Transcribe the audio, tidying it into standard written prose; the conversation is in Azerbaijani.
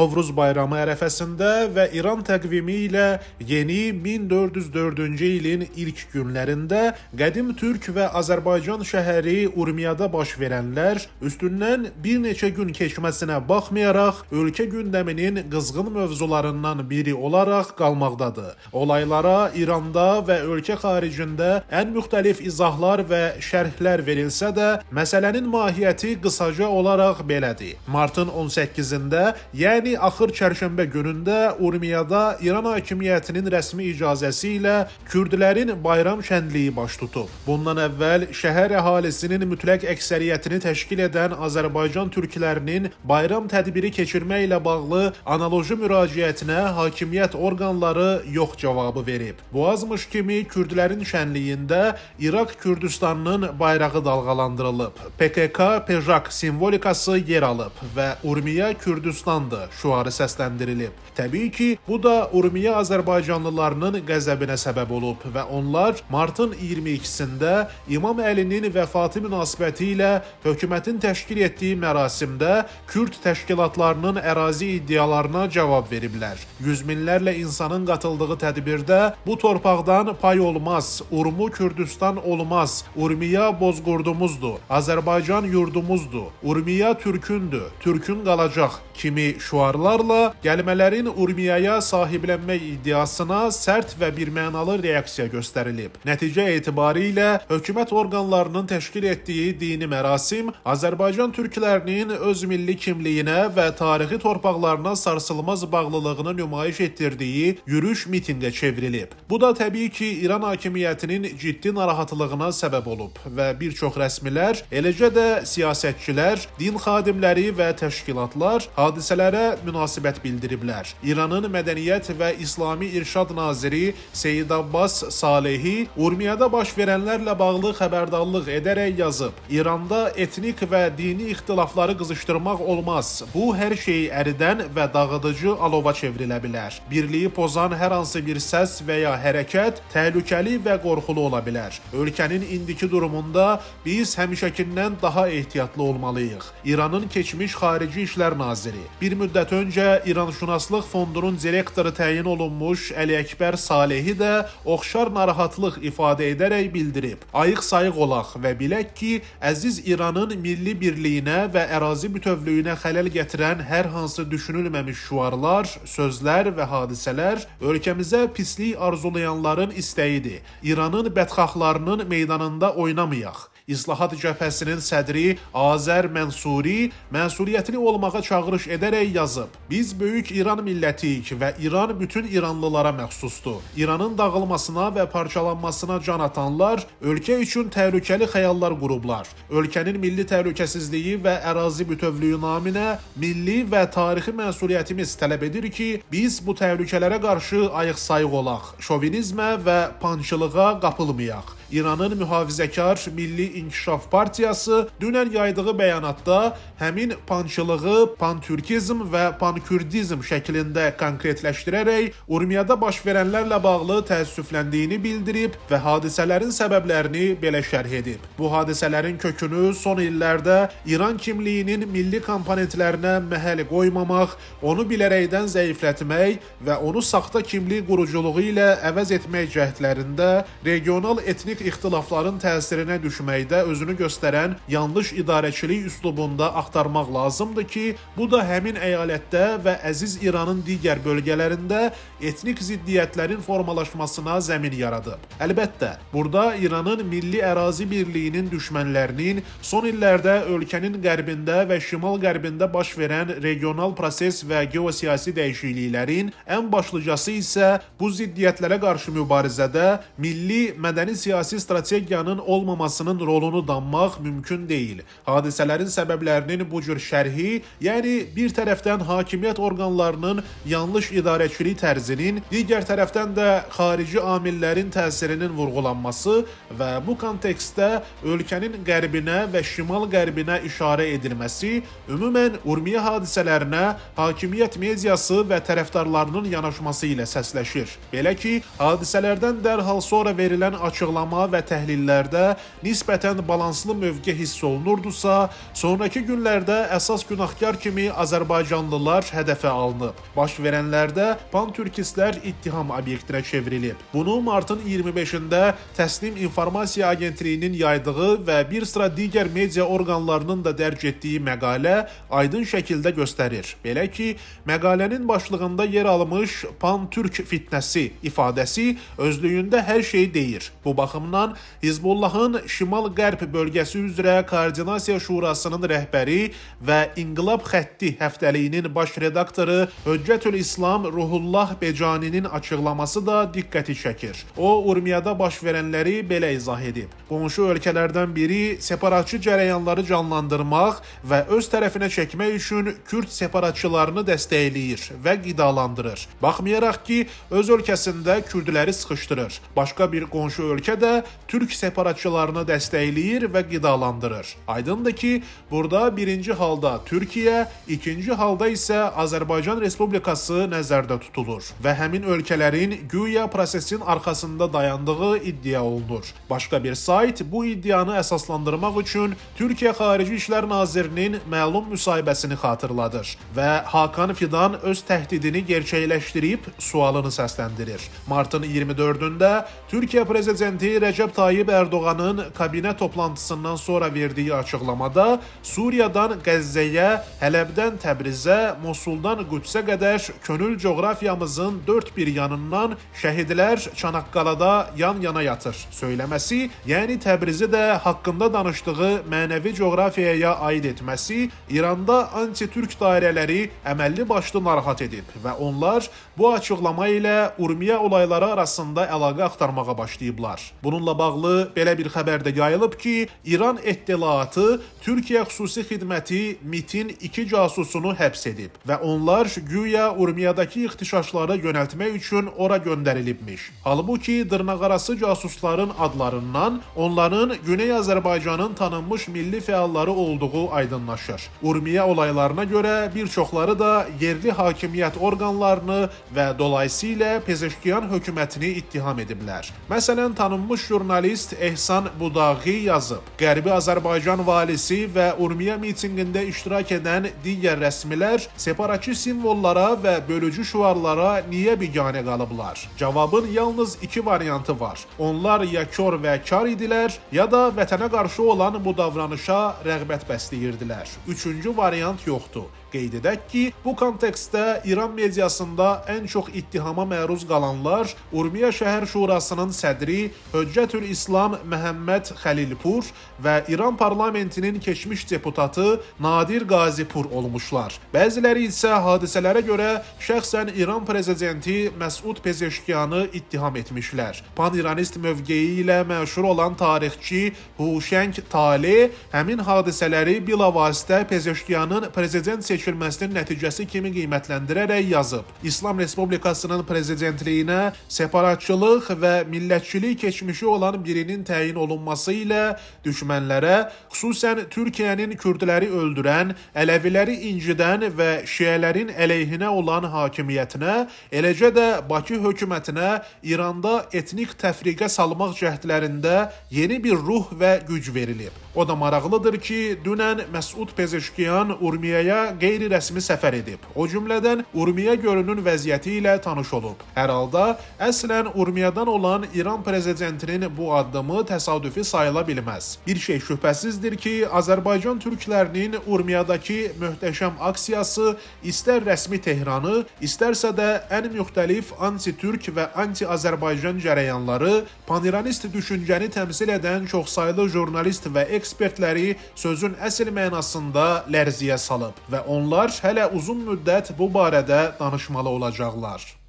Novruz bayramı ərəfəsində və İran təqvimi ilə yeni 1404-cü ilin ilk günlərində qədim türk və Azərbaycan şəhəri Urmiyada baş verənlər üstündən bir neçə gün keçməsinə baxmayaraq ölkə gündəminin qızğın mövzularından biri olaraq qalmaqdadır. Olaylara İranda və ölkə xaricində ən müxtəlif izahlar və şərhlər verilsə də, məsələnin mahiyyəti qısaca olaraq belədir. Martın 18-də, yəni axır çərşənbə günündə Urmiyada İran hakimiyyətinin rəsmi icazəsi ilə kürdlərin bayram şənliyi baş tutub. Bundan əvvəl şəhər əhalisinin mütləq əksəriyyətini təşkil edən Azərbaycan türklərinin bayram tədbiri keçirməklə bağlı analoji müraciətinə hakimiyyət orqanları yox cavabı verib. Bu azmış kimi kürdlərin şənliyində İraq Kürdistanının bayrağı dalğalandırılıb. PKK, PJAK simvolikası yer alıb və Urmiya Kürdistandır şüarı səsləndirilib. Təbii ki, bu da Urmiya azərbaycanlılarının qəzəbinə səbəb olub və onlar martın 22-sində İmam Əlinin vəfatı münasibəti ilə hökumətin təşkil etdiyi mərasimdə Kürd təşkilatlarının ərazi iddialarına cavab veriblər. Yüz minlərlə insanın qatıldığı tədbirdə bu torpaqdan pay olmaz, Urmu Kürdistan olmaz, Urmiya bozqurdumuzdur, Azərbaycan yurdumuzdur, Urmiya türkündür, türkün qalacaq kimi şüarlarla gəlmələrin Urmiyaya sahiblənmək iddiasına sərt və birmənalı reaksiya göstərilib. Nəticə etibarilə hökumət orqanlarının təşkil etdiyi dini mərasim Azərbaycan türklərinin öz milli kimliyinə və tarixi torpaqlarına sarsılmaz bağlılığını nümayiş etdirdiyi yürüş mitinqə çevrilib. Bu da təbii ki, İran hakimiyyətinin ciddi narahatlığına səbəb olub və bir çox rəsmilər, eləcə də siyasətçilər, din xadimləri və təşkilatlar hadisələrə münasibət bildiriblər. İranın Mədəniyyət və İslami İrşad naziri Seyid Abbas Salehi Urmiyada baş verənlərlə bağlı xəbərdarlıq edərək yazıb: İranda etnik və dini ixtilafları qızışdırmaq olmaz. Bu hər şeyi əridən və dağıdıcı alova çevrilə bilər. Birliyi pozan hər hansı bir səs və ya hərəkət təhlükəli və qorxulu ola bilər. Ölkənin indiki durumunda biz həmişəkindən daha ehtiyatlı olmalıyıq. İranın keçmiş Xarici İşlər naziri, bir müddət öncə İranşünaslıq Fondunun direktoru təyin olunmuş Əli Əkbər Salehi də oxşar narahatlıq ifadə edərək bildirib: Ayıq-sayıq olaq və bilək ki, əziz İranın milli birliyinə və ərazi bütövlüyünə xələl gətirən hər hansı düşünülməmiş şüarlar, sözlər və hadisələr ölkəmizə pislik arzulayanların istəyidir. İranın bədxahlarının meydanında oynamayaq. İslahat Cəbhəsinin sədri Azər Mənsuri məsuliyyətli olmağa çağırış edərək yazıb: Biz böyük İran millətiyik və İran bütün İranlılara məxsusdur. İranın dağılmasına və parçalanmasına can atanlar ölkə üçün təhlükəli xəyallar qurublar. Ölkənin milli təhlükəsizliyi və ərazi bütövlüyü naminə milli və tarixi məsuliyyətimiz tələb edir ki, biz bu təhlükələrə qarşı ayıq-sayıq olaq, şovinizmə və pançılığa qapılmayaq. İranın Mühafizəkar Milli İnkişaf Partiyası dünən yaydığı bəyanatda həmin pançılığı pantürkizm və pankürdizm şəklində konkretləşdirərək Urmiyada baş verənlərlə bağlı təəssüfləndiyini bildirib və hadisələrin səbəblərini belə şərh edib. Bu hadisələrin kökünü son illərdə İran kimliyinin milli komponentlərinə məhəl qoymamaq, onu bilərəkdən zəiflətmək və onu saxta kimlik quruculuğu ilə əvəz etmək cəhdlərində regional etnik ixtilafların təsirinə düşməkdə özünü göstərən yanlış idarəçilik üslubunda axtarmaq lazımdır ki, bu da həmin əyalətdə və əziz İranın digər bölgələrində etnik ziddiyyətlərin formalaşmasına zəmin yaradıb. Əlbəttə, burada İranın milli ərazi birliyinin düşmənlərinin son illərdə ölkənin qərbində və şimal-qərbində baş verən regional proses və geosiyasi dəyişikliklərin ən başlıcası isə bu ziddiyyətlərə qarşı mübarizədə milli mədəni siyasi siyasi strategiyanın olmamasının rolunu danmaq mümkün deyil. Hadisələrin səbəblərinin bu cür şərhi, yəni bir tərəfdən hakimiyyət orqanlarının yanlış idarəçilik tərzinin, digər tərəfdən də xarici amillərin təsirinin vurğulanması və bu kontekstdə ölkənin qərbinə və şimal-qərbinə işarə edilməsi, ümumən Urmiya hadisələrinə hakimiyyət mediası və tərəfdarlarının yanaşması ilə səsləşir. Belə ki, hadisələrdən dərhal sonra verilən açıqlama və təhlillərdə nisbətən balanslı mövqe hiss olunurdusa, sonrakı günlərdə əsas günahkar kimi Azərbaycanlılar hədəfə alınıb. Baş verənlərdə pan-türkistlər ittiham obyektinə çevrilib. Bunu martın 25-də Təsnim İnformasiya Agentliyinin yaydığı və bir sıra digər media orqanlarının da dərc etdiyi məqalə aydın şəkildə göstərir. Belə ki, məqalənin başlığında yer almış pan-türk fitnəsi ifadəsi özlüyündə hər şeyi deyir. Bu baxımdan Hizbullahın Şimal-Qərb bölgəsi üzrə Koordinasiya Şurasının rəhbəri və İnqilab Xətti həftəliyinin baş redaktoru Höccətül İslam Ruhullah Becaninin açıqlaması da diqqəti çəkir. O, Urmiyada baş verənləri belə izah edib. Qonşu ölkələrdən biri separatçı cərəyanları canlandırmaq və öz tərəfinə çəkmək üçün Kürd separatçılarını dəstəkləyir və qidalandırır. Baxmayaraq ki, öz ölkəsində kürdləri sıxışdırır. Başqa bir qonşu ölkə də türk separatçılarını dəstəkləyir və qidalandırır. Aydındır ki, burada birinci halda Türkiyə, ikinci halda isə Azərbaycan Respublikası nəzərdə tutulur və həmin ölkələrin güya prosesin arxasında dayandığı iddia olunur. Başqa bir sayt bu iddianı əsaslandırmaq üçün Türkiyə Xarici İşlər Nazirinin məlum müsahibəsini xatırladır və Hakan Fidan öz təhdidini gerçəkləşdirib sualını səsləndirir. Martın 24-də Türkiyə prezidenti Rəcəb Tayyib Ərdoğanın kabinə toplantısından sonra verdiyi açıqlamada Suriyadan Qəzzəyə, Hələbdən Təbrizə, Mosuldan Qüdsə qədər könül coğrafiyamızın dörd bir yanından şəhidlər Çanaqqalada yan-yana yatır söyləməsi, yəni Təbrizi də haqqında danışdığı mənəvi coğrafiyaya aid etməsi İranda anti-türk dairələri əməlli başlı narahat edib və onlar bu açıqlama ilə Urmiya olayları arasında əlaqə axtarmağa başlayıblar. Bununla bağlı belə bir xəbər də yayılıb ki, İran İttilaatı Türkiyə xüsusi xidməti MİT-in iki casusunu həbs edib və onlar güya Urmiyadakı ixtişaşları yönəltmək üçün ora göndərilibmiş. Halbuki dırnaqarası casusların adlarından onların Güney Azərbaycanın tanınmış milli fəalları olduğu aydınlaşır. Urmiya olaylarına görə bir çoxları da yerli hakimiyyət orqanlarını və dolayısıyla Pezeşkiyan hökumətini ittiham ediblər. Məsələn, tanınmış jurnalist Ehsan Budaği yazıb: Qərbi Azərbaycan valisi və Urmiya mitinqində iştirak edən digər rəsmilər separatçı simvollara və bölücü şüarlara niyə biganə qalıblar? Cavabın yalnız iki variantı var. Onlar ya kor və kar idilər, ya da vətənə qarşı olan bu davranışa rəğbət bəsləyirdilər. Üçüncü variant yoxdur. Qeyd edək ki, bu kontekstdə İran mediasında ən çox ittihama məruz qalanlar Urmiya Şəhər Şurasının sədri Höccətül İslam Məhəmməd Xəlilpur və İran parlamentinin keçmiş deputatı Nadir Qazipur olmuşlar. Bəziləri isə hadisələrə görə şəxsən İran prezidenti Məsud Pezeşkiyanı ittiham etmişlər. Pan-İranist mövqeyi ilə məşhur olan tarixçi Huşəng Tale həmin hadisələri bilavasitə Pezeşkiyanın prezident seçilməsinin nəticəsi kimi qiymətləndirərək yazıb. İslam Respublikasının prezidentliyinə separatçılıq və millətçilik keçmişi olan birinin təyin olunması ilə düşmənlərə, xüsusən Türkiyənin kürdləri öldürən, ələviləri incidən və şiələrin əleyhinə olan hakimiyyətinə, eləcə də Bakı hökumətinə İranda etnik təfriqə salmaq cəhdlərində yeni bir ruh və güc verilib. O da maraqlıdır ki, dünən Məsud Pezeşkiyan Urmiyaya qeyri-rəsmi səfər edib. O cümlədən Urmiya gölünün vəziyyəti ilə tanış olub. Hər halda əslən Urmiyadan olan İran prezidentinin bu addımı təsadüfi sayıla bilməz. Bir şey şübhəsizdir ki, Azərbaycan türklərinin Urmiyadakı möhtəşəm aksiyası istər rəsmi Tehranı, istərsə də ən müxtəlif anti-türk və anti-Azərbaycan cərəyanları, paniranist düşüncəni təmsil edən çoxsaylı jurnalist və ekspertləri sözün əsl mənasında lərziyə salıb və onlar hələ uzun müddət bu barədə danışmalı olacaqlar.